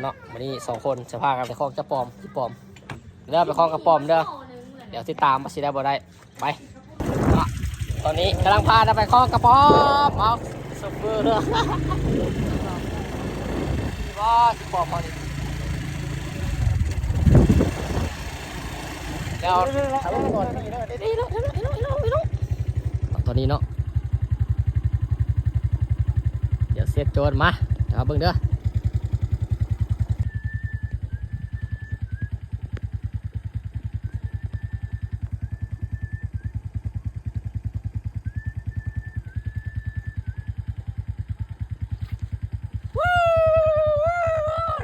ເນາະ ມື້ນີ້ສອງຄົນຈະພາກັນໄປຄອງເຈົ້າປອມ ອີປອມເດີ ໄປຄອງກະປອມເດີ ດຽວຕິດຕາມວ່າຊິໄດ້ບໍ່ໄດ້ ໄປເນາະ ຕອນນີ້ກຳລັງພາກັນໄປຄອງກະປອມ ເອົາ ໂຊເຟີເດີ ວ່າຊິປອມເຮົານີ້ ແລ້ວ ຕອນນີ້ເນາະ ດຽວເຊກໂຈນມາ ດຽວເຮົາເບິ່ງເດີ ໄ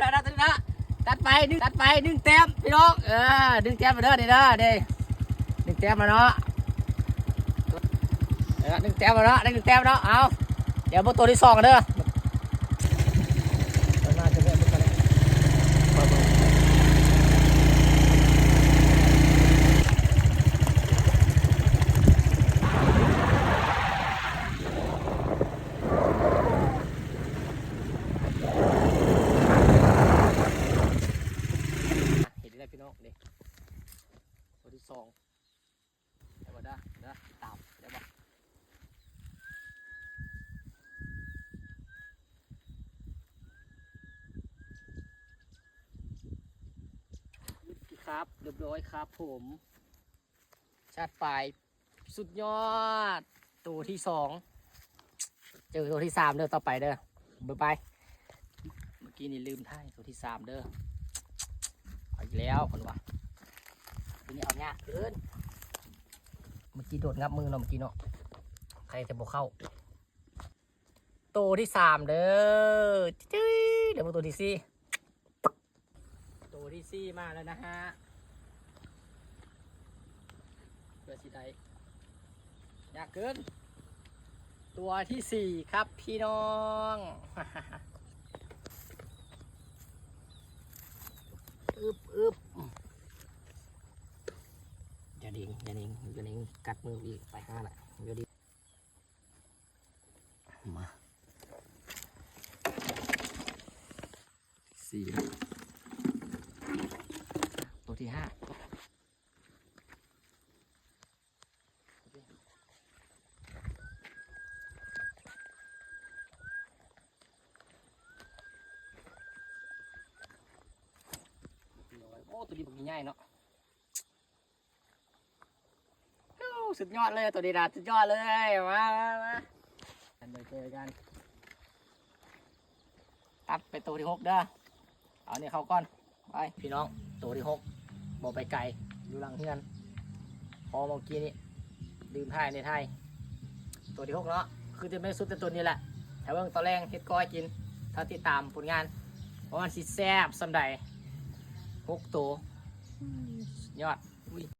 ດ້ແລ້ວ ຕັດໄປໜຶ່ງ ຕັດໄປໜຶ່ງແຕ້ມພີ່ນ້ອງ ເອີ ໜຶ່ງແຕ້ມເດີ ນີ້ເດີ ນີ້ ໜຶ່ງແຕ້ມແລ້ວເນາະ ເອີ ໜຶ່ງແຕ້ມແລ້ວເນາະ ໄດ້ໜຶ່ງແຕ້ມແລ້ວເນາະ ເອົາ ດຽວເບິ່ງໂຕທີສອງເດີ ເຫັນແລ້ວພີ່ນ້ອງ ນີ້ ໂຕທີສອງ ໄດ້ບໍ່ເດີ ເດີ ຕາມ ໄດ້ບໍ່ ຄາບ ຮຽບຮ້ອຍຄາບຜົມ ຊາດປາຍ ສຸດຍອດ ໂຕທີສອງ ເຈີໂຕທີສາມເດີ ຕໍ່ໄປເດີ ບາຍບາຍ ເມື່ອກີ້ນີ້ລືມຖ່າຍໂຕທີສາມເດີ ເອົາອີກແລ້ວເພິ່ນວ່າ ທີນີ້ເອົາຍາກເກີນ ເມື່ອກີ້ໂດດງັບມືເນາະ ເມື່ອກີ້ເນາະ ໃຜຈະບໍ່ເຂົ້າ ໂຕທີສາມເດີ ຈຸ້ຍ ດຽວເບິ່ງໂຕທີສີ່ ໂຕທີສີ່ມາແລ້ວນະຮະ ເພື່ອຊິໄດ້ ຍາກເກີນ ໂຕທີສີ່ຄັບພີ່ນ້ອງ ອຶບ ອຶບ ຢ່າເດັງ ຢ່າເດັງ ຢ່າເດັງ ກັດມືອີກ ໄປຫາລະ ຢ່າເດັງ ມາ ສີ່ລະ ໂຕທີຫ້າ ໂອ້ ໂຕນີ້ບັກໃຫຍ່ເນາະ. ໂອ້ ສຸດຍອດເລີຍ ໂຕນີ້ນະ ສຸດຍອດເລີຍ ມາ ມາ ມາ ກັນ ໄປເຈີກັນ ຕັດໄປໂຕທີຫົກເດີ ເອົານີ້ເຂົ້າກ່ອນ ໄປ ພີ່ນ້ອງ ໂຕທີຫົກ ບໍ່ໄປໄກ ຢູ່ຫຼັງເຮືອນ ພໍເມື່ອກີ້ນີ້ ລືມຖ່າຍ ໄດ້ຖ່າຍ ໂຕທີຫົກເນາະ ຄືຈະແມ່ນສຸດແຕ່ໂຕນີ້ແຫຼະ ຖ້າເບິ່ງຕອນແລງເຮັດກ້ອຍກິນ ຖ້າຕິດຕາມຜົນງານ ວ່າມັນຊິແຊບສ່ຳໃດ ຫົກໂຕ ສຸດຍອດ ອຸ້ຍ.